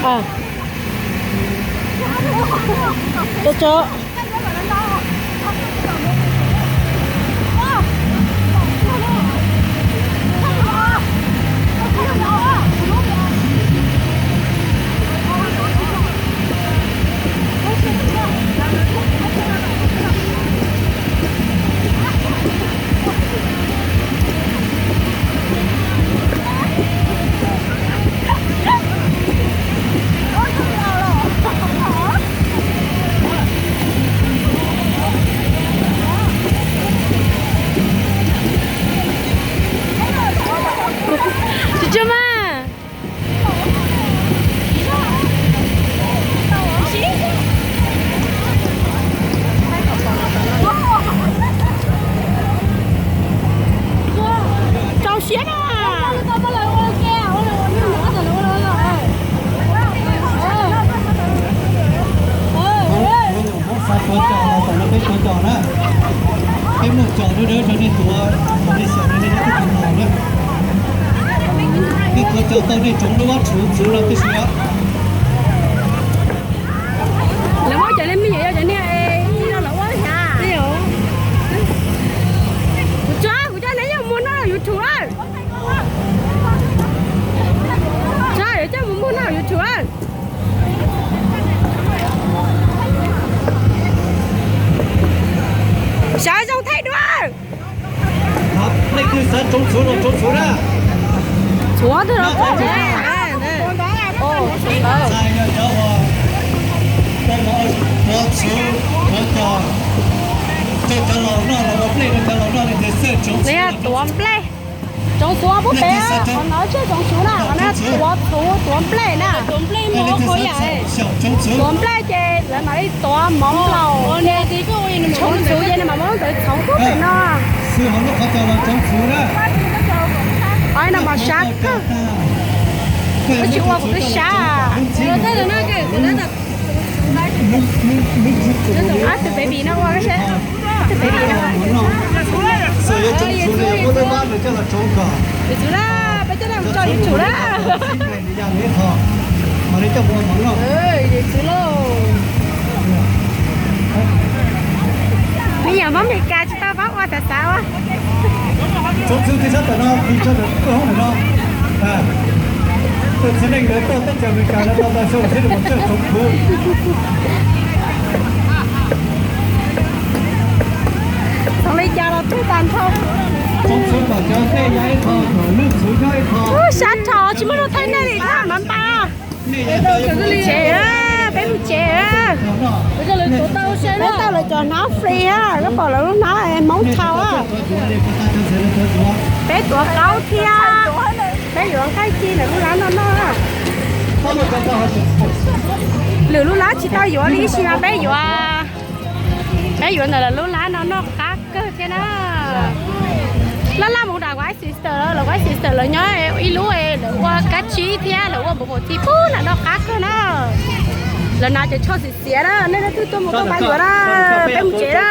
Tsis tso mas. Rau siab na. Hmoob xav tuav cos los tom no peb tuav cos na. Peb muaj cos dawb dawb rau nej tuav, kom nej xyaum rau nej lub teb chaws no na. Nej tuav cos tau nej tsoov lub vab txhuv txwv rau tib si os. Lawv muab cov niag me nyuam yau cov niag ib no los ua cas. Kuv tso, kuv coj neb yog muag noj YouTube. Tso, yuav coj mus muag noj YouTube. Sawv zoo thaij dua. Leej twg xav tsoov txhuv los tsoov txhuv na. Txhuv twg los txhuv. Txais yog cov uas tuav txhuv, tuav cos, coj cov laus noj los ua nplej rau cov laus noj, leej twg xav tsoov txhuv los tsoov txhuv. Tsoov txhuv pub pem, qhov no tseg tsoov txhuv na, qhov no tuav txhuv tuav nplej na. Tuav nplej ces lawv mam li tuav hmoov laus, tsoov txhuv ces nws mam muab ntawd txhoov pub pem no. Qhov no mas sab kawg. Koj tsis ua kuv twb sab. Ab, tus baby no ua, tus baby no. Yuav tsum na, peb coj los tso yuav tsum na. Yuav tsum lauj. Me nyuam Hmoob Meskas tsis tau paub ua xav xav ua. Tsoov txhuv twg sab tom no, tig tso ntawm koj hoob ntawm no. Tus txiv neej ntawd tuaj teb chaws Amelikas no tau tau xyoo thiab nws mus txog tsoov txhuv. Txhoov li cas los twg tag nrho. Tsoov txhuv kom cov nplej ya ib qho, kom lub txhuv nyob ib qho. Sab dhau tsis muaj lub thaij nej li na, mam npaj. Tsev, peb mus tsev. Peb tau lawv cov hnab free, koj pom lawv lub hnab Hmoob thau. Peb tuav qaub thiab. Peb yuav nqaij ci lwm lub lab noj noj. Lwm lub lab tsis tau yuav li ib sim mas peb yuav, peb yuav ntawm lawv lub lab no noj qab kawg thiab na. Laj laj mus dam kuv ib sister, lawv kuv ib sister lawv nyob ib lub, lawv ua kab tsib thiab lawv ua npua qus txi pub na, noj qab kawg na. Lawv hnav cov tsho xiav xiav na, nej leej twg tuaj mus tuaj pab yuav na, peb mus tsev na.